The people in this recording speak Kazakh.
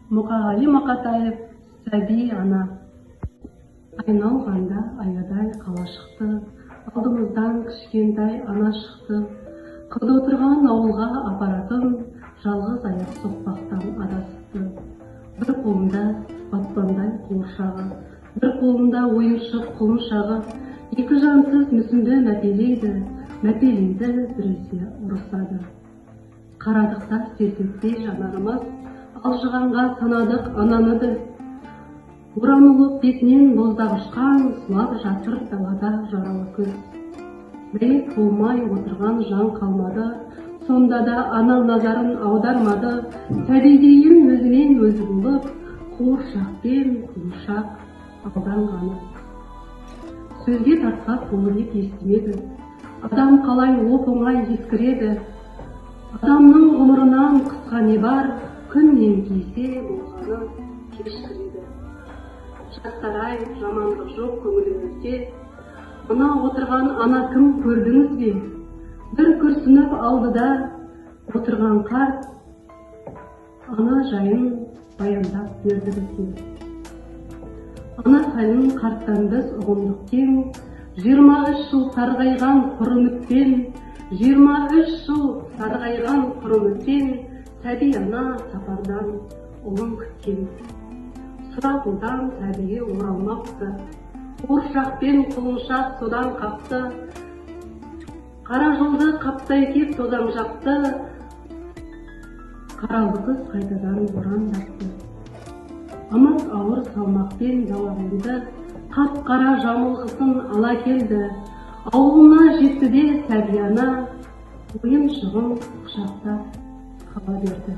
Мұқағали Мақатаев, «Сәби ана». Айналғанда аядай қалашықты, алдымыздан кішкентай ана шықты. Қырда отырған ауылға апаратын жалғыз аяқ соқпақтан адасыпты. Бір қолында батпандай қуыршағы, бір қолында ойыншық құлыншағы. Екі жансыз мүсінді мәпелейді, мәпелейді, біресе ұрысады. Қарадық та селт етпей жанарымыз, алжығанға санадық ананы біз. Боран ұлып, бетінен боздақ ұшқан, сұлап жатыр далада жаралы күз. Мәйіт болмай отырған жан қалмады, сонда да ана назарын аудармады. Сәбидейін өзімен өзі болып, қуыршақ пен құлыншақ алданғаны. Сөзге тартпақ болып ек, естімеді. Адам қалай оп оңай ескіреді? Адамның ғұмырынан қысқа не бар? Күн еңкейсе болғаны, кеш кіреді. Жастар ай, жамандық жоқ көңіліңізде. Мына отырған ана кім, көрдіңіз бе? Бір күрсініп алды да отырған қарт, ана жайын баяндап берді бізге. Ана халін қарттан біз ұғындық кең. 23 жыл сарғайған құр үмітпен, 23 жыл сарғайған құр үмітпен сәби ана сапардан ұлын күткен. Сұрапылдан сәбиі оралмапты, қуыршақ пен құлыншақ содан қапты. Қара жолды қаптай кеп тозаң жапты, қаралы қыс қайтадан борандапты. Ымырт ауыр салмақпен дала енді қап қара жамылғысын ала келді. Ауылына жетті де сәби ана ойыншығын құшақтап қала берді.